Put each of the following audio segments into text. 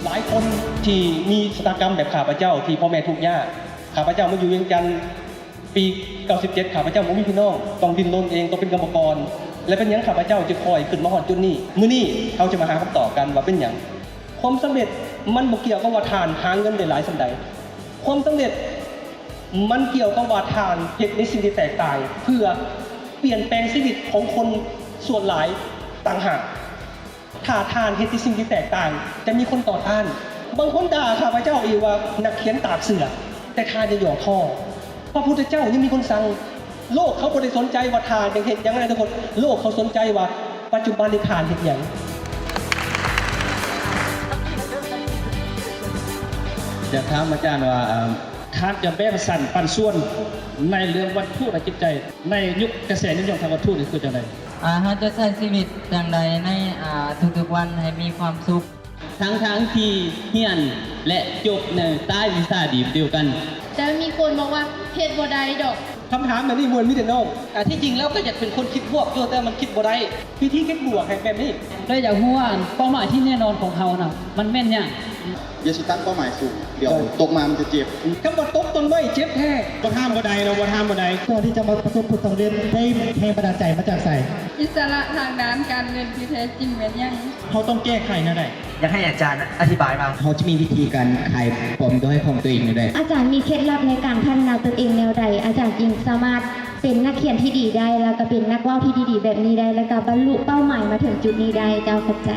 ຫຼາຍຄົນທີ່ມີຊະຕາກຳແບບຂ້າພະເຈົ້າ ທີ່ພໍ່ແມ່ທຸກຍາກ. ຂ້າພະເຈົ້າມາຢູ່ວຽງຈັນປີເກົ້າສິບເຈັດ ຂ້າພະເຈົ້າບໍ່ມີພີ່ນ້ອງ ຕ້ອງດີ້ນລົນເອງ ຕ້ອງເປັນກຳມະກອນ ແລະ ເປັນຫຍັງຂ້າພະເຈົ້າຈຶ່ງຄ່ອຍຂຶ້ນມາຮອດຈຸດນີ້? ມື້ນີ້ເຮົາຈະມາຫາຄຳຕອບກັນວ່າເປັນຫຍັງ. ຄວາມສຳເລັດມັນບໍ່ກ່ຽວກັບວ່າທ່ານຫາເງິນໄດ້ຫຼາຍສ່ຳໃດ. ຄວາມສຳເລັດມັນກ່ຽວກັບວ່າທ່ານເຮັດໃນສິ່ງທີ່ແຕກຕ່າງ ເພື່ອປ່ຽນແປງຊີວິດຂອງຄົນສ່ວນຫຼາຍຕ່າງຫາກ. ຖ້າທ່ານເຮັດແຕ່ສິ່ງທີ່ແຕກຕ່າງ ຈະມີຄົນຕໍ່ຕ້ານ. ບາງຄົນດ່າຂ້າພະເຈົ້າອີກວ່ານັກຂຽນຕາກເສື້ອ, ແຕ່ທ່ານຢ່າຫຍໍ້ທໍ້. ພະພຸດທະເຈົ້າຍັງມີຄົນສັ່ງ. ໂລກເຂົາບໍ່ໄດ້ສົນໃຈວ່າທ່ານຈະເຮັດຫຍັງໃນອະນາຄົດ, ໂລກເຂົາສົນໃຈວ່າປັດຈຸບັນນີ້ທ່ານເຮັດຫຍັງ. ຢາກຖາມອາຈານວ່າ ເອີ່ມ ທ່ານຈະແບ່ງສັນປັນສ່ວນໃນເລື່ອງວັດຖຸ ແລະ ຈິດໃຈ ໃນຍຸກກະແສນິຍົມທາງວັດຖຸນີ້ຄືຈັ່ງໃດ? ອາ ເຮົາຈະໃຊ້ຊີວິດຈັ່ງໃດໃນ ອາ ທຸກໆວັນໃຫ້ມີຄວາມສຸກ? ທັງໆທີ່ຮຽນ ແລະ ຈົບໃນສາຍວິຊາດີດຽວກັນ. ແຕ່ມີຄົນບອກວ່າເຮັດບໍ່ໄດ້ດອກ. ຄຳຖາມແບບນີ້ມ່ວນມີແຕ່ນ້ອງ. ອາ ທີ່ຈິງແລ້ວກໍຢາກເປັນຄົນຄິດບວກຢູ່ ແຕ່ມັນຄິດບໍ່ໄດ້. ວິທີຄິດບວກໃຫ້ແບບນີ້. ແລ້ວຢາກຮູ້ວ່າເປົ້າໝາຍທີ່ແນ່ນອນຂອງເຮົານະ ມັນແມ່ນຫຍັງ? ຢ່າຊິຕັ້ງເປົ້າໝາຍສູງ, ດຽວຕົກມາມັນຈະເຈັບ. ຄຳວ່າຕົກຕົ້ນໄມ້ເຈັບແທ້. ບໍ່ຖາມບໍ່ໄດ້ເນາະ, ບໍ່ຖາມບໍ່ໄດ້. ກ່ອນທີ່ຈະມາປະສົບຜົນສຳເລັດ ໄດ້ແຮງບັນດານໃຈມາຈາກໃສ? ອິດສະຫຼະທາງດ້ານການເງິນທີ່ແທ້ຈິງແມ່ນຫຍັງ? ເຮົາຕ້ອງແກ້ໄຂແນວໃດ? ຢາກໃຫ້ອາຈານອະທິບາຍວ່າ ເຮົາຈະມີວິທີການຂາຍປອມດ້ອຍຂອງຕົວເອງແນວໃດ? ອາຈານມີເຄັດລັບໃນການພັດທະນາຕົນເອງແນວໃດ? ອາຈານຈຶ່ງສາມາດເປັນນັກຂຽນທີ່ດີໄດ້ ແລ້ວກໍເປັນນັກເວົ້າທີ່ດີໆແບບນີ້ໄດ້ ແລ້ວກໍບັນລຸເປົ້າໝາຍມາເຖິງຈຸດນີ້ໄດ້. ເຈົ້າ ຂອບໃຈ.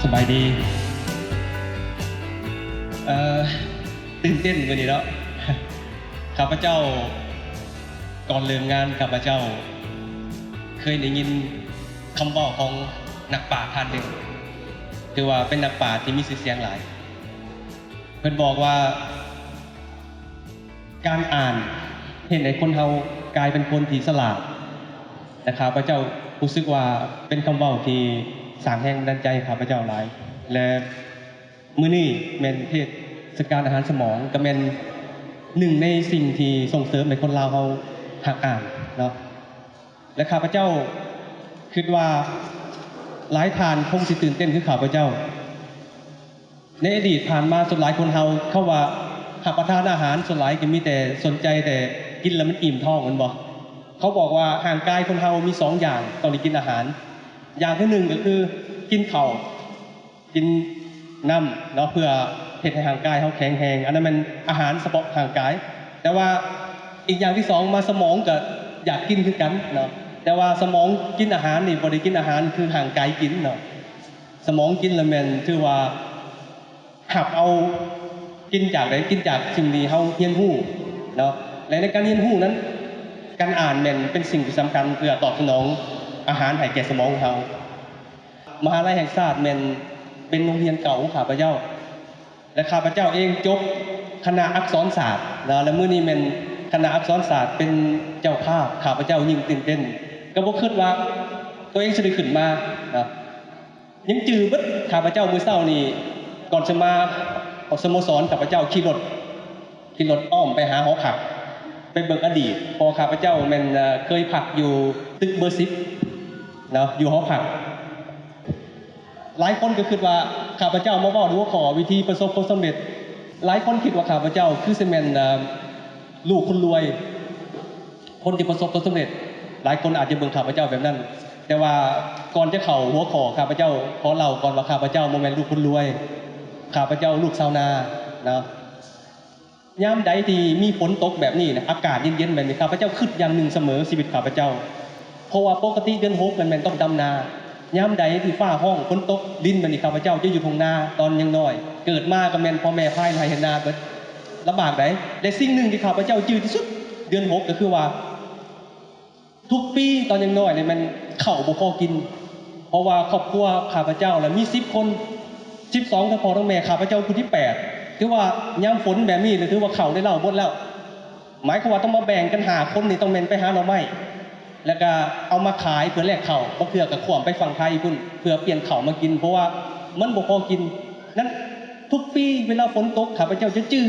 ສະບາຍດີ. ເອີ ຕື່ນເຕັ້ນມື້ນີ້ເນາະ. ຂ້າພະເຈົ້າ ກ່ອນເລີ່ມງານ ຂ້າພະເຈົ້າເຄີຍໄດ້ຍິນຄຳເວົ້າຂອງນັກປາດທ່ານໜຶ່ງ, ຖືວ່າເປັນນັກປາດທີ່ມີຊື່ສຽງຫຼາຍ. ເພິ່ນບອກວ່າ ການອ່ານເຮັດໃຫ້ຄົນເຮົາກາຍເປັນຄົນທີ່ສະຫຼາດ ແລະ ຂ້າພະເຈົ້າຮູ້ສຶກວ່າເປັນຄຳເວົ້າທີ່ສ້າງແຮງບັນດານໃຈໃຫ້ຂ້າພະເຈົ້າຫຼາຍ ແລະ ມື້ນີ້ແມ່ນເທດສະການອາຫານສະໝອງ ກໍແມ່ນໜຶ່ງໃນສິ່ງທີ່ສົ່ງເສີມໃຫ້ຄົນລາວເຮົາຮັກອ່ານເນາະ ແລະ ຂ້າພະເຈົ້າຄິດວ່າຫຼາຍທ່ານຄົງຊິຕື່ນເຕັ້ນຄືຂ້າພະເຈົ້າ. ໃນອະດີດຜ່ານມາ ສ່ວນຫຼາຍຄົນເຮົາ ເຂົາວ່າຮັບປະທານອາຫານ ສ່ວນຫຼາຍກໍມີແຕ່ສົນໃຈແຕ່ກິນແລ້ວມັນອີ່ມທ້ອງແມ່ນບໍ່? ເຂົາບອກວ່າຮ່າງກາຍຄົນເຮົາມີສອງຢ່າງຕ້ອງໄດ້ກິນອາຫານ. ຢ່າງທີໜຶ່ງກໍຄືກິນເຂົ້າ ກິນນ້ຳເນາະ ເພື່ອເຮັດໃຫ້ຮ່າງກາຍເຮົາແຂງແຮງ, ອັນນັ້ນແມ່ນອາຫານສະເພາະຮ່າງກາຍ. ແຕ່ວ່າອີກຢ່າງທີສອງມາ ສະໝອງກໍຢາກກິນຄືກັນເນາະ, ແຕ່ວ່າສະໝອງກິນອາຫານນີ້ ບໍ່ໄດ້ກິນອາຫານຄືຮ່າງກາຍກິນເນາະ. ສະໝອງກິນລະແມ່ນຖືວ່າຮັບເອົາ ກິນຈາກໃດ? ກິນຈາກສິ່ງທີ່ເຮົາຮຽນຮູ້ເນາະ ແລະ ໃນການຮຽນຮູ້ນັ້ນ ການອ່ານແມ່ນເປັນສິ່ງທີ່ສຳຄັນ ເພື່ອຕອບສະໜອງອາຫານໃຫ້ແກ່ສະໝອງຂອງເຮົາ. ມະຫາໄລແຫ່ງຊາດແມ່ນເປັນໂຮງຮຽນເກົ່າຂອງຂ້າພະເຈົ້າ ແລະ ຂ້າພະເຈົ້າເອງຈົບຄະນະອັກສອນສາດເນາະ ແລະ ມື້ນີ້ແມ່ນຄະນະອັກສອນສາດເປັນເຈົ້າພາບ ຂ້າພະເຈົ້າຍິ່ງຕື່ນເຕັ້ນ ກໍບໍ່ຄິດວ່າຕົວເອງຊິໄດ້ຂຶ້ນມາເນາະ. ຍັງຈື່ເບິດ ຂ້າພະເຈົ້າມື້ເຊົ້ານີ້ ກ່ອນຈະມາສະໂມສອນ ຂ້າພະເຈົ້າຂີ່ລົດ ຂີ່ລົດອ້ອມໄປຫາຫໍພັກ ໄປເບິ່ງອະດີດ ເພາະວ່າຂ້າພະເຈົ້າແມ່ນ ເອີ ເຄີຍພັກຢູ່ຕຶກເບີສິບເນາະ ຢູ່ຫໍພັກ. ຫຼາຍຄົນກໍຄິດວ່າຂ້າພະເຈົ້າມາເວົ້າໃນຫົວຂໍ້ວິທີປະສົບຜົນສຳເລັດ. ຫຼາຍຄົນຄິດວ່າຂ້າພະເຈົ້າຄືຊິແມ່ນ ເອີ ລູກຄົນລວຍ. ຄົນທີ່ປະສົບຜົນສຳເລັດ ຫຼາຍຄົນອາດຈະເບິ່ງຂ້າພະເຈົ້າແບບນັ້ນ, ແຕ່ວ່າກ່ອນຈະເຂົ້າຫົວຂໍ້ ຂ້າພະເຈົ້າຂໍເລົ່າກ່ອນວ່າ ຂ້າພະເຈົ້າບໍ່ແມ່ນລູກຄົນລວຍ, ຂ້າພະເຈົ້າລູກຊາວນາເນາະ. ຍາມໃດທີ່ມີຝົນຕົກແບບນີ້ນະ ອາກາດເຢັນໆແບບນີ້ ຂ້າພະເຈົ້າຄິດຢ່າງໜຶ່ງສະເໝີຊີວິດຂ້າພະເຈົ້າ, ເພາະວ່າປົກກະຕິເດືອນຫົກນັ້ນແມ່ນຕ້ອງດຳນາ. ຍາມໃດທີ່ຟ້າຮ້ອງ ຝົນຕົກ ລິນແບບນີ້ ຂ້າພະເຈົ້າຈະຢູ່ທົ່ງນາຕອນຍັງນ້ອຍ, ເກີດມາກໍແມ່ນພໍ່ແມ່ພາຍໄຮ່ເຮັດນາເບິດ, ລຳບາກໃດ໋. ແລະ ສິ່ງໜຶ່ງທີ່ຂ້າພະເຈົ້າຈື່ທີ່ສຸດເດືອນຫົກ ກໍຄືວ່າ ທຸກປີຕອນຍັງນ້ອຍນີ້ແມ່ນເຂົ້າບໍ່ພໍກິນ, ເພາະວ່າຄອບຄົວຂ້າພະເຈົ້າລະມີສິບຄົນ, ສິບສອງ ທັງພໍ່ທັງແມ່, ຂ້າພະເຈົ້າຜູ້ທີແປດ. ຖືວ່າຍາມຝົນແບບນີ້ນະ ຖືວ່າເຂົ້າໃນເລົ້າໝົດແລ້ວ. ໝາຍຄວາມວ່າຕ້ອງມາແບ່ງກັນຫ້າຄົນນີ້ ຕ້ອງແມ່ນໄປຫາໜໍ່ໄມ້. ແລ້ວກໍເອົາມາຂາຍເພື່ອແລກເຂົ້າ, ບາງເທື່ອກໍຂວ້ຳໄປຝັ່ງໄທພຸ້ນ ເພື່ອປ່ຽນເຂົ້າມາກິນ ເພາະວ່າມັນບໍ່ພໍກິນ. ນັ້ນ ທຸກປີເວລາຝົນຕົກ ຂ້າພະເຈົ້າຈະຈື່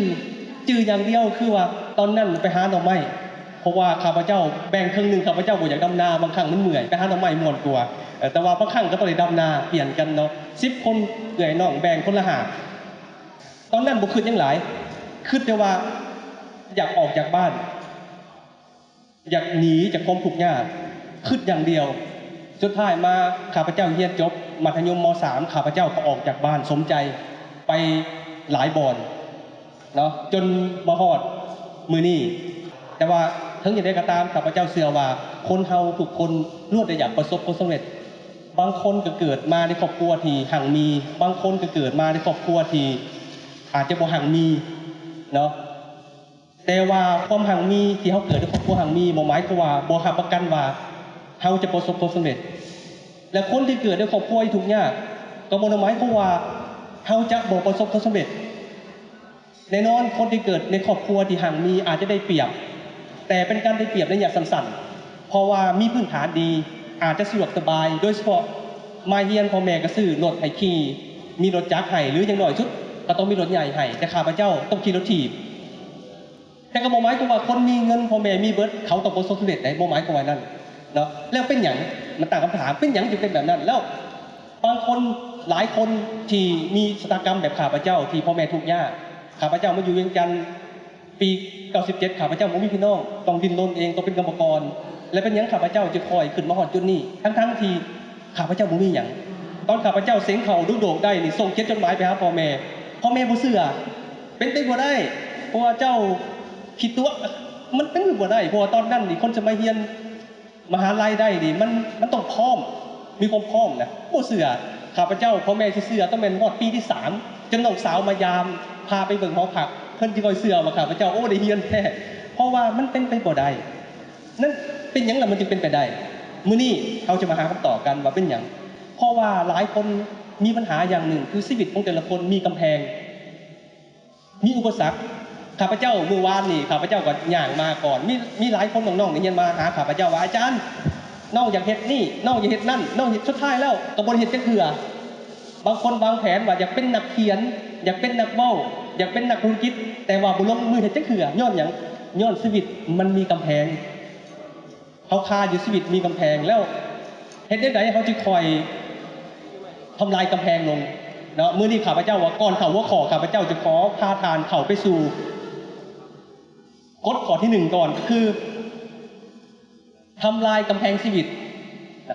ຈື່ຢ່າງດຽວຄືວ່າຕອນນັ້ນໄປຫາໜໍ່ໄມ້ ເພາະວ່າຂ້າພະເຈົ້າແບ່ງເຄິ່ງໜຶ່ງ ຂ້າພະເຈົ້າບໍ່ຢາກດຳນາ, ບາງຄັ້ງມັນເມື່ອຍ ໄປຫາໜໍ່ໄມ້ມ່ວນກວ່າ. ເອີ ແຕ່ວ່າບາງຄັ້ງກໍຕ້ອງໄດ້ດຳນາ ປ່ຽນກັນເນາະ ສິບຄົນ ເອື້ອຍນ້ອງແບ່ງຄົນລະຫ້າ. ຕອນນັ້ນບໍ່ຄິດຫຍັງຫຼາຍ ຄິດແຕ່ວ່າຢາກອອກຈາກບ້ານ ຢາກໜີຈາກຄວາມທຸກຍາກ ຄິດຢ່າງດຽວ. ສຸດທ້າຍມາ ຂ້າພະເຈົ້າຮຽນຈົບມັດທະຍົມ ມໍສາມ ຂ້າພະເຈົ້າກໍອອກຈາກບ້ານ ສົມໃຈໄປຫຼາຍບ່ອນເນາະ ຈົນມາຮອດມື້ນີ້. ແຕ່ວ່າເຖິງຢ່າງໃດກໍຕາມ ຂ້າພະເຈົ້າເຊື່ອວ່າຄົນເຮົາທຸກຄົນລ້ວນແຕ່ຢາກປະສົບຜົນສຳເລັດ. ບາງຄົນກໍເກີດມາໃນຄອບຄົວທີ່ຮັ່ງມີ, ບາງຄົນກໍເກີດມາໃນຄອບຄົວທີ່ອາດຈະບໍ່ຮັ່ງມີເນາະ. ແຕ່ວ່າຄວາມຮັ່ງມີທີ່ເຮົາເກີດໃນຄອບຄົວຮັ່ງມີ ບໍ່ໝາຍຄວາມວ່າ ບໍ່ຮັບປະກັນວ່າເຮົາຈະປະສົບຜົນສຳເລັດ ແລະ ຄົນທີ່ເກີດໃນຄອບຄົວທີ່ທຸກຍາກ ກໍບໍ່ໄດ້ໝາຍຄວາມວ່າເຮົາຈະບໍ່ປະສົບຜົນສຳເລັດ. ແນ່ນອນ ຄົນທີ່ເກີດໃນຄອບຄົວທີ່ຮັ່ງມີອາດຈະໄດ້ປຽບ ແຕ່ເປັນການໄດ້ປຽບໄລຍະສັ້ນໆ ເພາະວ່າມີພື້ນຖານດີ ອາດຈະສະດວກສະບາຍ ໂດຍສະເພາະມາຮຽນ ພໍ່ແມ່ກໍຊື້ລົດໃຫ້ຂີ່ ມີລົດຈັກໃຫ້ ຫຼື ຢ່າງໜ້ອຍສຸດກໍຕ້ອງມີລົດໃຫຍ່ໃຫ້ ແຕ່ຂ້າພະເຈົ້າຕ້ອງຂີ່ລົດຖີບ. ແຕ່ກໍບໍ່ໝາຍຄວາມວ່າຄົນມີເງິນ ພໍ່ແມ່ມີເບິດ ເຂົາຕ້ອງປະສົບສຳເລັດໃດ໋ ບໍ່ໝາຍຄວາມວ່ານັ້ນເນາະ. ແລ້ວເປັນຫຍັງ? ມັນຕັ້ງຄຳຖາມ ເປັນຫຍັງຈຶ່ງເປັນແບບນັ້ນ? ແລ້ວບາງຄົນ ຫຼາຍຄົນທີ່ມີຊະຕາກຳແບບຂ້າພະເຈົ້າ ທີ່ພໍ່ແມ່ທຸກຍາກ, ຂ້າພະເຈົ້າມາຢູ່ວຽງຈັນປີເກົ້າສິບເຈັດ ຂ້າພະເຈົ້າບໍ່ມີພີ່ນ້ອງ ຕ້ອງດີ້ນລົນເອງ ຕ້ອງເປັນກຳມະກອນ. ແລະ ເປັນຫຍັງຂ້າພະເຈົ້າຈຶ່ງຄ່ອຍຂຶ້ນມາຮອດຈຸດນີ້ ທັງໆທີ່ ຂ້າພະເຈົ້າບໍ່ມີຫຍັງ. ຕອນຂ້າພະເຈົ້າເສັງເຂົ້າດຸໂດກໄດ້ນີ້ ສົ່ງຂຽນຈົດໝາຍໄປຫາພໍ່ແມ່ ພໍ່ແມ່ບໍ່ເຊື່ອ. ເປັນໄປບໍ່ໄດ້ ເພາະວ່າເຈົ້າຂີ້ຕົວະ. ມັນເປັນໄປບໍ່ໄດ້ ເພາະວ່າຕອນນັ້ນນີ້ ຄົນສະໄໝຮຽນມະຫາໄລໄດ້ນີ້ ມັນ ມັນຕ້ອງພ້ອມ ມີຄວາມພ້ອມນະ. ບໍ່ເຊື່ອ ຂ້າພະເຈົ້າ ພໍ່ແມ່ຊິເຊື່ອຕ້ອງແມ່ນຮອດປີທີສາມ ຈົນນ້ອງສາວມາຢາມ ພາໄປເບິ່ງຫໍພັກ ເພິ່ນຈຶ່ງຄ່ອຍເຊື່ອວ່າຂ້າພະເຈົ້າ ໂອ້ ໄດ້ຮຽນແທ້ ເພາະວ່າມັນເປັນໄປບໍ່ໄດ້. ນັ້ນເປັນຫຍັງລະມັນຈຶ່ງເປັນໄປໄດ້? ມື້ນີ້ເຮົາຈະມາຫາຄຳຕອບກັນວ່າເປັນຫຍັງ ເພາະວ່າຫຼາຍຄົນມີບັນຫາຢ່າງໜຶ່ງ ຄືຊີວິດຂອງແຕ່ລະຄົນມີກຳແພງ ມີອຸປະສັກ. ຂ້າພະເຈົ້າ ມື້ວານນີ້ ຂ້າພະເຈົ້າກໍຍ່າງມາກ່ອນ ມີ ມີຫຼາຍຄົນ ນ້ອງໆ ໄດ້ຮຽນມາຫາຂ້າພະເຈົ້າວ່າ ອາຈານ ນ້ອງຢາກເຮັດນີ້ ນ້ອງຢາກເຮັດນັ້ນ ນ້ອງເຮັດ ສຸດທ້າຍແລ້ວກໍບໍ່ໄດ້ເຮັດຈັກເທື່ອ. ບາງຄົນວາງແຜນວ່າຢາກເປັນນັກຂຽນ ຢາກເປັນນັກເວົ້າ ຢາກເປັນນັກທຸລະກິດ ແຕ່ວ່າບໍ່ລົງມືເຮັດຈັກເທື່ອ. ຍ້ອນຫຍັງ? ຍ້ອນຊີວິດມັນມີກຳແພງ ເຮົາຄາຢູ່ ຊີວິດມີກຳແພງ. ແລ້ວເຮັດແນວໃດເຮົາຈຶ່ງຄ່ອຍທຳລາຍກຳແພງລົງເນາະ? ມື້ນີ້ຂ້າພະເຈົ້າວ່າ ກ່ອນເຂົ້າຫົວຂໍ້ ຂ້າພະເຈົ້າຈະຂໍພາທ່ານເຂົ້າໄປສູ່ກົດຂໍ້ທີໜຶ່ງກ່ອນ ກໍຄື ທຳລາຍກຳແພງຊີວິດ.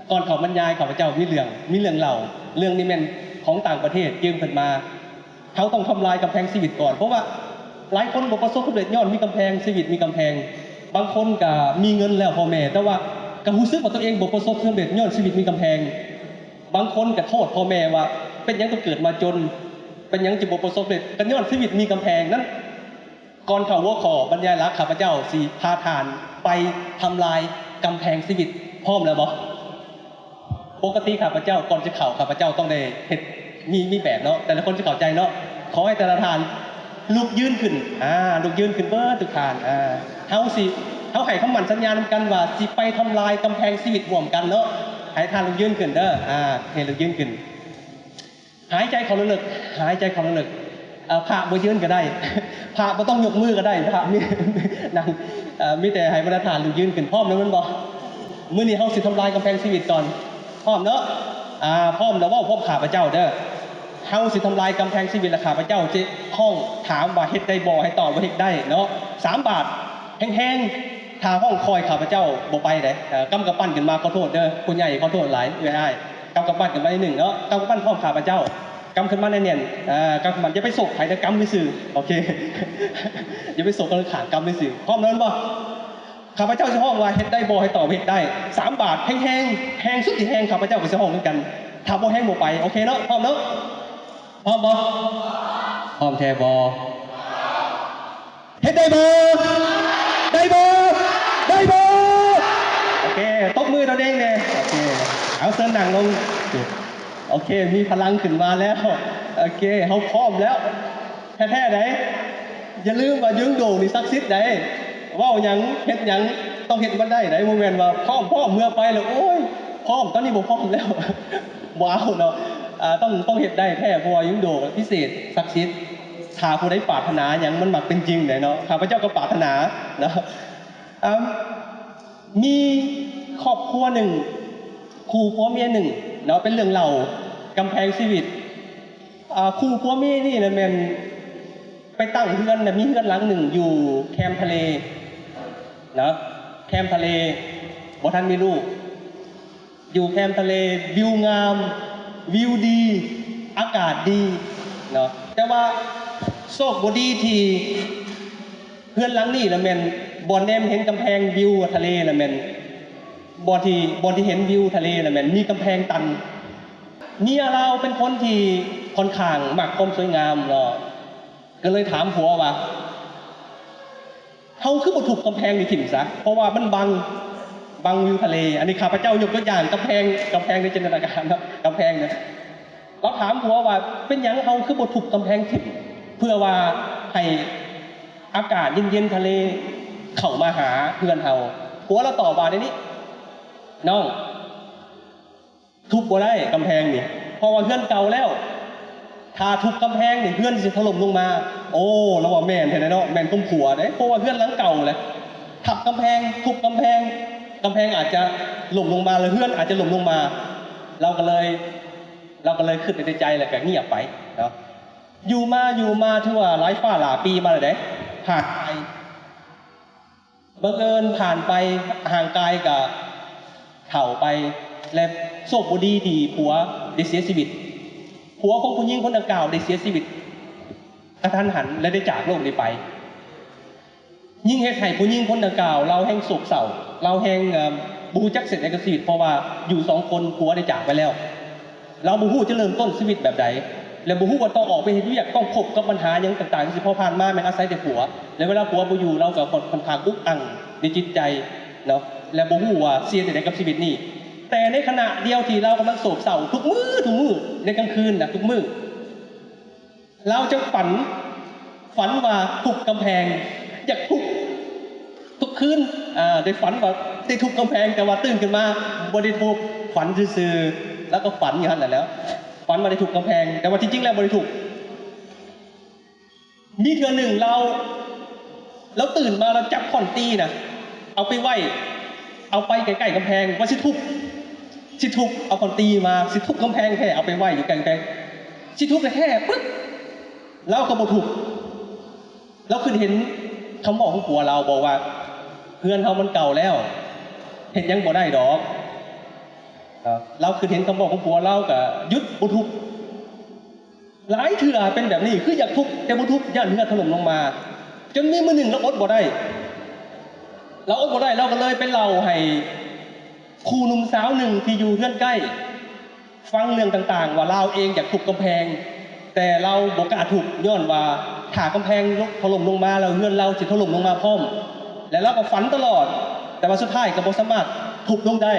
ກ່ອນເຂົ້າບັນຍາຍ ຂ້າພະເຈົ້າມີເລື່ອງ ມີເລື່ອງເລົ່າ ເລື່ອງນີ້ແມ່ນຂອງຕ່າງປະເທດ ຢືມເພິ່ນມາ. ເຮົາຕ້ອງທຳລາຍກຳແພງຊີວິດກ່ອນ ເພາະວ່າຫຼາຍຄົນບໍ່ປະສົບສຳເລັດ ຍ້ອນມີກຳແພງ ຊີວິດມີກຳແພງ. ບາງຄົນກະມີເງິນແລ້ວພໍ່ແມ່ ແຕ່ວ່າກະຮູ້ສຶກວ່າຕົວເອງບໍ່ປະສົບສຳເລັດ ຍ້ອນຊີວິດມີກຳແພງ. ບາງຄົນກະໂທດພໍ່ແມ່ວ່າ ເປັນຫຍັງຕ້ອງເກີດມາຈົນ ເປັນຫຍັງຈຶ່ງບໍ່ປະສົບສຳເລັດ ກະຍ້ອນຊີວິດມີກຳແພງນັ້ນ. ກ່ອນເຂົ້າຫົວຂໍ້ບັນຍາຍຫຼັກ ຂ້າພະເຈົ້າຊິພາທ່ານໄປທຳລາຍກຳແພງຊີວິດ. ພ້ອມແລ້ວບໍ່? ປົກກະຕິຂ້າພະເຈົ້າ ກ່ອນຈະເຂົ້າ ຂ້າພະເຈົ້າຕ້ອງໄດ້ເຮັດ ມີ ມີແບບເນາະ ແຕ່ລະຄົນຈະເຂົ້າໃຈເນາະ. ຂໍໃຫ້ແຕ່ລະທ່ານລຸກຢືນຂຶ້ນ ອາ ລຸກຢືນຂຶ້ນເບິດທຸກທ່ານ. ອາ ເຮົາຊິ ເຮົາໃຫ້ຄຳໝັ້ນສັນຍານຳກັນວ່າ ຊິໄປທຳລາຍກຳແພງຊີວິດຮ່ວມກັນເນາະ. ໃຫ້ທ່ານລຸກຢືນຂຶ້ນເດີ ອາ ໃຫ້ລຸກຢືນຂຶ້ນ. ຫາຍໃຈເຂົ້າເລິກໆ ຫາຍໃຈເຂົ້າເລິກໆ. ເອີ ພະບໍ່ຢືນກໍໄດ້ ພະບໍ່ຕ້ອງຍົກມືກໍໄດ້ ພະມີ ນັ່ງ ເອີ ມີແຕ່ໃຫ້ບັນດາທ່ານລຸກຢືນຂຶ້ນ. ພ້ອມແລ້ວແມ່ນບໍ່? ມື້ນີ້ເຮົາຊິທຳລາຍກຳແພງຊີວິດກ່ອນ. ພ້ອມເນາະ? ອາ ພ້ອມແລ້ວເວົ້າພ້ອມຂ້າພະເຈົ້າເດີ. ເຮົາຊິທຳລາຍກຳແພງຊີວິດ ແລະ ຂ້າພະເຈົ້າຈະຮ້ອງຖາມວ່າເຮັດໄດ້ບໍ່? ໃຫ້ຕອບວ່າເຮັດໄດ້ເນາະ. ສາມບາດ ແຮງໆ. ຖ້າຮ້ອງຄ່ອຍ ຂ້າພະເຈົ້າບໍ່ໄປເດ້. ເອີ ກຳກຳປັ້ນຂຶ້ນມາ ຂໍໂທດເດີ ຜູ້ໃຫຍ່ ຂໍໂທດຫຼາຍ ເອື້ອຍອ້າຍ. ກຳກຳປັ້ນຂຶ້ນມາໜຶ່ງເນາະ ກຳກຳປັ້ນພ້ອມຂ້າພະເຈົ້າ ກຳຂຶ້ນມາແໜ້ນໆ. ອາ ກຳກຳປັ້ນ ຢ່າໄປໂຊກໃຜເດີ ກຳຊື່ໆ. ໂອເຄ ຢ່າໄປໂຊກກັນຂ້າງ ກຳຊື່ໆ. ພ້ອມແລ້ວແມ່ນບໍ່? ຂ້າພະເຈົ້າຊິຮ້ອງວ່າເຮັດໄດ້ບໍ່ ໃຫ້ຕອບເຮັດໄດ້. ສາມບາດ ແຮງໆ ແຮງສຸດທີ່ແຮງ ຂ້າພະເຈົ້າກໍຊິຮ້ອງຄືກັນ. ຖ້າບໍ່ແຮງບໍ່ໄປ. ໂອເຄເນາະ ພ້ອມເນາະ? ພ້ອມບໍ່? ພ້ອມແທ້ບໍ່? ເຮັດໄດ້ບໍ່? ໄດ້ບໍ່? ໄດ້ບໍ່? ໂອເຄ ຕົບມືຕົວເອງແດ່. ໂອເຄ ເອົາ ເຊີນນັ່ງລົງ. ໂອເຄ ມີພະລັງຂຶ້ນມາແລ້ວ. ໂອເຄ ເຮົາພ້ອມແລ້ວ ແທ້ໆໃດ໋. ຢ່າລືມວ່າຢືນໂດງນີ້ສັກສິດໃດ໋. ເວົ້າຫຍັງ ເຮັດຫຍັງ ຕ້ອງເຮັດມັນໄດ້ໄດ໋ ບໍ່ແມ່ນວ່າພ້ອມ ພ້ອມເມືອໄປແລ້ວ ໂອ້ຍ ພ້ອມ ຕອນນີ້ບໍ່ພ້ອມແລ້ວ ບໍ່ເອົາເນາະ. ອ່າ ຕ້ອງ ຕ້ອງເຮັດໄດ້ແທ້ ເພາະວ່າຢູໂດກໍພິເສດ ສັກສິດ ຖ້າຜູ້ໃດປາດຖະໜາຫຍັງ ມັນມັກເປັນຈິງໄດ໋ເນາະ. ຂ້າພະເຈົ້າກໍປາດຖະໜາເນາະ. ອ່າ ມີຄອບຄົວໜຶ່ງ ຄູ່ຜົວເມຍໜຶ່ງເນາະ ເປັນເລື່ອງເລົ່າກຳແພງຊີວິດ. ອ່າ ຄູ່ຜົວເມຍນີ້ນະແມ່ນໄປຕັ້ງເຮືອນນະ ມີເຮືອນຫຼັງໜຶ່ງຢູ່ແຄມທະເລເນາະ ແຄມທະເລ ບໍ່ທັນມີລູກ ຢູ່ແຄມທະເລ ວິວງາມ ວິວດີ ອາກາດດີເນາະ. ແຕ່ວ່າໂຊກບໍ່ດີທີ່ເຮືອນຫຼັງນີ້ນະແມ່ນ ບ່ອນແນມເຫັນກຳແພງວິວທະເລນະແມ່ນ ບ່ອນທີ່ ບ່ອນທີ່ເຫັນວິວທະເລນະແມ່ນມີກຳແພງຕັນ. ເມຍລາວເປັນຄົນທີ່ຂ້ອນຂ້າງມັກຄວາມສວຍງາມເນາະ ກໍເລີຍຖາມຜົວວ່າ ເຮົາຄືບໍ່ທຸບກຳແພງນີ້ຖິ້ມຊະ ເພາະວ່າມັນບັງ ບັງວິວທະເລ. ອັນນີ້ຂ້າພະເຈົ້າຍົກຕົວຢ່າງກຳແພງ ກຳແພງໃນຈິນຕະນາການເນາະ ກຳແພງນະ. ລາວຖາມຜົວວ່າ ເປັນຫຍັງເຮົາຄືບໍ່ທຸບກຳແພງຖິ້ມ ເພື່ອວ່າໃຫ້ອາກາດເຢັນໆທະເລເຂົ້າມາຫາເຮືອນເຮົາ? ຜົວລາວຕອບວ່າແນວນີ້ ນ້ອງ ທຸບບໍ່ໄດ້ກຳແພງນີ້ ເພາະວ່າເຮືອນເກົ່າແລ້ວ ຖ້າທຸບກຳແພງນີ້ເຮືອນຊິຖະຫຼົ່ມລົງມາ. ໂອ້ ລາວວ່າແມ່ນແທ້ເນາະ ແມ່ນຄວາມຜົວເດ້ ເພາະວ່າເຮືອນຫຼັງເກົ່າແຫຼະ ທັບກຳແພງ ທຸບກຳແພງ ກຳແພງອາດຈະລົ້ມລົງມາ ແລະ ເຮືອນອາດຈະລົ້ມລົງມາ. ລາວກໍເລີຍ ລາວກໍເລີຍຄິດໄວ້ໃນໃຈ ແລ້ວກໍງຽບໄປເນາະ. ຢູ່ມາ ຢູ່ມາ ຖືວ່າຫຼາຍຟ້າຫຼາຍປີມາແລ້ວເດ້ ຜ່ານໄປ ບັງເອີນຜ່ານໄປ ຮ່າງກາຍກໍເຖົ້າໄປ ແລະ ໂຊກບໍ່ດີທີ່ຜົວໄດ້ເສຍຊີວິດ. ຜົວຂອງຜູ້ຍິງຄົນດັ່ງກ່າວໄດ້ເສຍຊີວິດກະທັນຫັນ ແລະ ໄດ້ຈາກໂລກນີ້ໄປ. ຍິ່ງເຮັດໃຫ້ຜູ້ຍິງຄົນດັ່ງກ່າວ ລາວແຮ່ງໂສກເສົ້າ ລາວແຮ່ງ ເອີ່ມ ບໍ່ຮູ້ຈັກເສັ້ນໃດກັບຊີວິດ ເພາະວ່າຢູ່ສອງຄົນ ຜົວໄດ້ຈາກໄປແລ້ວ. ລາວບໍ່ຮູ້ຈະເລີ່ມຕົ້ນຊີວິດແບບໃດ ແລະ ບໍ່ຮູ້ວ່າຕ້ອງອອກໄປເຮັດວຽກ ຕ້ອງພົບກັບບັນຫາຫຍັງຕ່າງໆ ຈັ່ງຊີ້ ເພາະຜ່ານມາແມ່ນອາໄສແຕ່ຜົວ ແລະ ເວລາຜົວບໍ່ຢູ່ ລາວກໍຂ້ອນຂ້າງອຸກອັ່ງໃນຈິດໃຈເນາະ ແລະ ບໍ່ຮູ້ວ່າຊິເຮັດຈັ່ງໃດກັບຊີວິດນີ້. ແຕ່ໃນຂະນະດຽວທີ່ລາວກຳລັງໂສກເສົ້າທຸກມື້ ທຸກມື້ ໃນກາງຄືນນະ ທຸກມື້ ລາວຈະຝັນ ຝັນວ່າທຸບກຳແພງ ຢາກທຸບທຸກຄືນ ອາ ໄດ້ຝັນວ່າໄດ້ທຸບກຳແພງ ແຕ່ວ່າຕື່ນຂຶ້ນມາບໍ່ໄດ້ທຸບ ຝັນຊື່ໆ ລາວກໍຝັນຢູ່ຫັ້ນແຫຼະແລ້ວ ຝັນວ່າໄດ້ທຸບກຳແພງ ແຕ່ວ່າທີ່ຈິງແລ້ວບໍ່ໄດ້ທຸບ. ມີເທື່ອໜຶ່ງລາວ ລາວຕື່ນມາ ລາວຈັບຄ້ອນຕີນະ ເອົາໄປໄວ້ ເອົາໄປໃກ້ໆກຳແພງ ວ່າຊິທຸບ ຊິທຸບ ເອົາຄ້ອນຕີມາ ຊິທຸບກຳແພງແທ້ ເອົາໄປໄວ້ຢູ່ໃກ້ກຳແພງ ຊິທຸບແທ້ໆ ປຶບ ລາວກໍບໍ່ທຸບ. ລາວຄິດເຫັນຄຳເວົ້າຂອງຜົວລາວ ບອກວ່າ ເຮືອນເຮົາມັນເກົ່າແລ້ວ ເຮັດຫຍັງບໍ່ໄດ້ດອກ. ລາວຄິດເຫັນຄຳເວົ້າຂອງຜົວລາວ ກໍຢຸດບໍ່ທຸບ. ຫຼາຍເທື່ອເປັນແບບນີ້ ຄືຢາກທຸບແຕ່ບໍ່ທຸບ ຢ້ານເຮືອນຖະຫຼົ່ມລົງມາ. ຈົນມີມື້ໜຶ່ງລາວອົດບໍ່ໄດ້ ລາວອົດບໍ່ໄດ້ ລາວກໍເລີຍໄປເລົ່າໃຫ້ຄູ່ໜຸ່ມສາວໜຶ່ງທີ່ຢູ່ເຮືອນໃກ້ຟັງເລື່ອງຕ່າງໆ ວ່າລາວເອງຢາກທຸບກຳແພງ ແຕ່ລາວບໍ່ກ້າທຸບ ຍ້ອນວ່າຖ້າກຳແພງຖະຫຼົ່ມລົງມາແລ້ວ ເຮືອນລາວຊິຖະຫຼົ່ມລົງມາພ້ອມ ແລະ ລາວກໍຝັນຕະຫຼອດ ແຕ່ວ່າສຸດທ້າຍກໍບໍ່ສາມາດທຸບລົງໄດ້.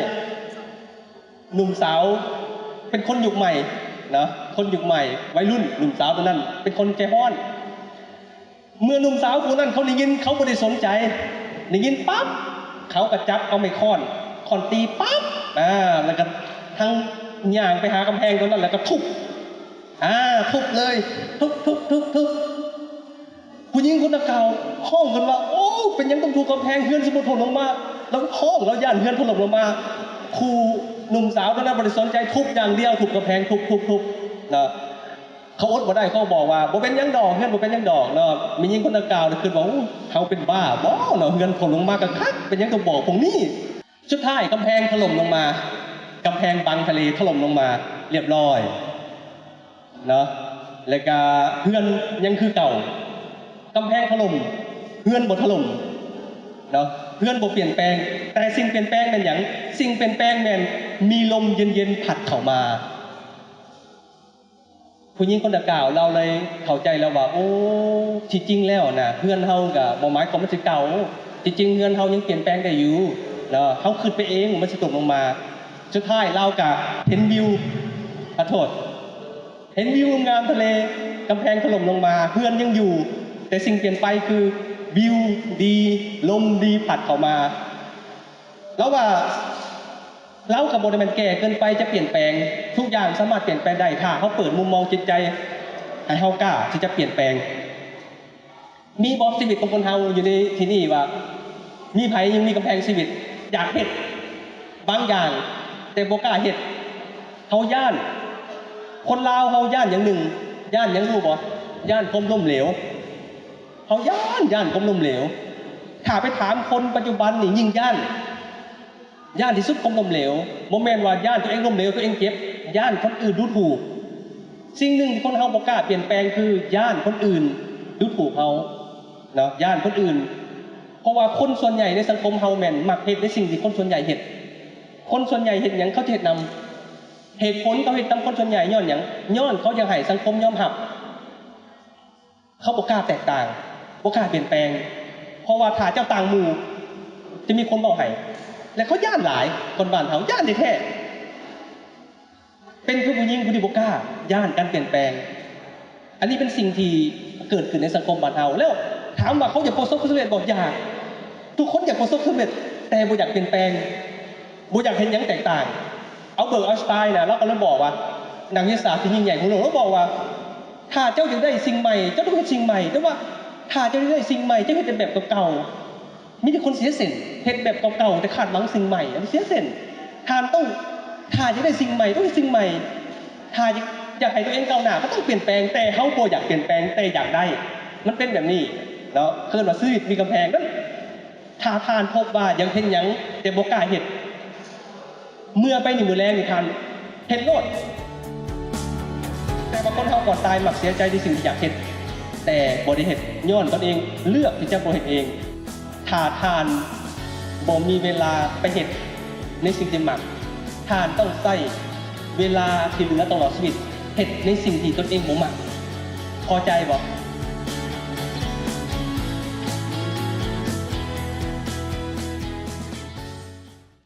ໜຸ່ມສາວເປັນຄົນຍຸກໃໝ່ນະ ຄົນຍຸກໃໝ່ ໄວລຸ້ນ ໜຸ່ມສາວຕົວນັ້ນເປັນຄົນໃຈຮ້ອນ. ເມື່ອໜຸ່ມສາວຜູ້ນັ້ນເຂົາໄດ້ຍິນ ເຂົາບໍ່ໄດ້ສົນໃຈ ໄດ້ຍິນປັບ ເຂົາກໍຈັບເອົາໄມ້ຄ້ອນ ຄ້ອນຕີປັບ ອາ ແລ້ວກໍທັງຍ່າງໄປຫາກຳແພງຕົວນັ້ນ ແລ້ວກໍທຸບ ອາ ທຸບເລີຍ ທຸບໆໆໆ. ຜູ້ຍິງຄົນດັ່ງກ່າວຮ້ອງຂຶ້ນວ່າ ໂອ້ ເປັນຫຍັງຕ້ອງທຸບກຳແພງ ເຮືອນຊິບໍ່ຖົ່ມລົງມາ. ລາວຮ້ອງ ລາວຢ້ານເຮືອນຖົ່ມລົງມາ. ຄູ່ໜຸ່ມສາວຕົວນັ້ນບໍ່ໄດ້ສົນໃຈ ທຸບຢ່າງດຽວ ທຸບກຳແພງ ທຸບໆໆ ນະ. ເຂົາອົດບໍ່ໄດ້ ເຂົາບອກວ່າ ບໍ່ເປັນຫຍັງດອກ ເຮືອນບໍ່ເປັນຫຍັງດອກເນາະ. ແມ່ຍິງຄົນດັ່ງກ່າວນີ້ຄິດວ່າ ໂອ້ ເຮົາເປັນບ້າບໍ່ເນາະ ເຮືອນຖົ່ມລົງມາກໍຄັກ ເປັນຫຍັງຕ້ອງບອກພວກນີ້. ສຸດທ້າຍກຳແພງຖະຫຼົ່ມລົງມາ ກຳແພງບັງທະເລຖະຫຼົ່ມລົງມາລຽບລ້ອຍເນາະ ແລ້ວກະເຮືອນຍັງຄືເກົ່າ. ກຳແພງຖະຫຼົ່ມ ເຮືອນບໍ່ຖະຫຼົ່ມເນາະ ເຮືອນບໍ່ປ່ຽນແປງ. ແຕ່ສິ່ງປ່ຽນແປງແມ່ນຫຍັງ? ສິ່ງປ່ຽນແປງແມ່ນມີລົມເຢັນໆພັດເຂົ້າມາ. ຜູ້ຍິງຄົນດັ່ງກ່າວລາວເລີຍເຂົ້າໃຈແລ້ວວ່າ ໂອ້ ທີ່ຈິງແລ້ວນະ ເຮືອນເຮົາກະບໍ່ໝາຍຄວາມວ່າມັນຊິເກົ່າ ທີ່ຈິງເຮືອນເຮົາຍັງປ່ຽນແປງໄດ້ຢູ່ເນາະ ເຮົາຄິດໄປເອງວ່າມັນຊິຕົກລົງມາ. ສຸດທ້າຍລາວກະເຫັນວິວ ຂໍໂທດ ເຫັນວິວງາມທະເລ ກຳແພງຖະຫຼົ່ມລົງມາ ເຮືອນຍັງຢູ່ ແຕ່ສິ່ງປ່ຽນໄປຄືວິວດີ ລົມດີພັດເຂົ້າມາ. ລາວວ່າ ລາວກໍບໍ່ໄດ້ແມ່ນແກ່ເກີນໄປຈະປ່ຽນແປງ, ທຸກຢ່າງສາມາດປ່ຽນແປງໄດ້ ຖ້າເຮົາເປີດມຸມມອງຈິດໃຈໃຫ້ເຮົາກ້າທີ່ຈະປ່ຽນແປງ. ມີບໍ່ຊີວິດຂອງຄົນເຮົາຢູ່ໃນທີ່ນີ້ວ່າ ມີໃຜຍັງມີກຳແພງຊີວິດ ຢາກເຮັດບາງຢ່າງແຕ່ບໍ່ກ້າເຮັດ? ເຮົາຢ້ານ. ຄົນລາວເຮົາຢ້ານຢ່າງໜຶ່ງ, ຢ້ານຫຍັງຮູ້ບໍ່? ຢ້ານຄວາມລົ້ມເຫຼວ. ເຮົາຢ້ານ, ຢ້ານຄວາມລົ້ມເຫຼວ. ຖ້າໄປຖາມຄົນປັດຈຸບັນນີ້ຍິ່ງຢ້ານ, ຢ້ານທີ່ສຸດຄວາມລົ້ມເຫຼວ. ບໍ່ແມ່ນວ່າຢ້ານຕົວເອງລົ້ມເຫຼວ, ຕົວເອງເຈັບ, ຢ້ານຄົນອື່ນດູຖູກ. ສິ່ງໜຶ່ງທີ່ຄົນເຮົາບໍ່ກ້າປ່ຽນແປງ ຄືຢ້ານຄົນອື່ນດູຖູກເຮົາເນາະ, ຢ້ານຄົນອື່ນ. ເພາະວ່າຄົນສ່ວນໃຫຍ່ໃນສັງຄົມເຮົາແມ່ນມັກເຮັດໃນສິ່ງທີ່ຄົນສ່ວນໃຫຍ່ເຮັດ. ຄົນສ່ວນໃຫຍ່ເຮັດຫຍັງ? ເຂົາຈະເຮັດນຳ. ເຫດຜົນເຂົາເຮັດນຳຄົນສ່ວນໃຫຍ່ຍ້ອນຫຍັງ? ຍ້ອນເຂົາຢາກໃຫ້ສັງຄົມຍອມຮັບ. ເຂົາບໍ່ກ້າແຕກຕ່າງ, ບໍ່ກ້າປ່ຽນແປງ, ເພາະວ່າຖ້າເຈົ້າຕ່າງໝູ່ ຈະມີຄົນເວົ້າໃຫ້ ແລະ ເຂົາຢ້ານຫຼາຍ. ຄົນບ້ານເຮົາຢ້ານແທ້ໆ ເປັນຜູ້ຍິງຜູ້ທີ່ບໍ່ກ້າ, ຢ້ານການປ່ຽນແປງ. ອັນນີ້ເປັນສິ່ງທີ່ເກີດຂຶ້ນໃນສັງຄົມບ້ານເຮົາ. ແລ້ວຖາມວ່າເຂົາຢາກປະສົບຄວາມສຳເລັດບໍ່? ຢາກ. ທຸກຄົນຢາກປະສົບຄວາມສຳເລັດ ແຕ່ບໍ່ຢາກປ່ຽນແປງ, ບໍ່ຢາກເຮັດຫຍັງແຕກຕ່າງ. ອັລເບີດ ໄອນສະໄຕນະ ລາວກໍເລີຍບອກວ່າ ນັກວິທະຍາສາດທີ່ຍິ່ງໃຫຍ່ຂອງໂລກ ລາວບອກວ່າ ຖ້າເຈົ້າຢາກໄດ້ສິ່ງໃໝ່ ເຈົ້າຕ້ອງເຮັດສິ່ງໃໝ່, ແຕ່ວ່າຖ້າເຈົ້າຢາກໄດ້ສິ່ງໃໝ່ ເຈົ້າເຮັດແຕ່ແບບເກົ່າໆ. ມີແຕ່ຄົນເສຍເສັ້ນ ເຮັດແບບເກົ່າໆ ແຕ່ຄາດຫວັງສິ່ງໃໝ່ ອັນນີ້ເສຍເສັ້ນ. ທ່ານຕ້ອງ ຖ້າຢາກໄດ້ສິ່ງໃໝ່ ຕ້ອງເຮັດສິ່ງໃໝ່, ຖ້າຢາກ ຢາກໃຫ້ຕົວເອງກ້າວໜ້າ ກໍຕ້ອງປ່ຽນແປງ. ແຕ່ເຮົາບໍ່ຢາກປ່ຽນແປງ ແຕ່ຢາກໄດ້. ມັນເປັນແບບນີ້ເນາະ, ເອີ້ນວ່າຊີວິດມີກຳແພງນັ້ນ. ຖ້າທ່ານພົບວ່າຢາກເຮັດຫຍັງແຕ່ບໍ່ກ້າເຮັດ, ເມື່ອໄປນີ້ມື້ແລງນີ້ທ່ານເຮັດໂລດ. ແຕ່ວ່າຄົນເຮົາກໍຕາຍມັກເສຍໃຈໃນສິ່ງທີ່ຢາກເຮັດ ແຕ່ບໍ່ໄດ້ເຮັດ ຍ້ອນຕົນເອງເລືອກທີ່ຈະບໍ່ເຮັດເອງ. ຖ້າທ່ານບໍ່ມີເວລາໄປເຮັດໃນສິ່ງທີ່ມັກ, ທ່ານຕ້ອງໃຊ້ເວລາທີ່ເຫຼືອຕະຫຼອດຊີວິດເຮັດໃນສິ່ງທີ່ຕົນເອງບໍ່ມັກ. ພໍໃຈບໍ່?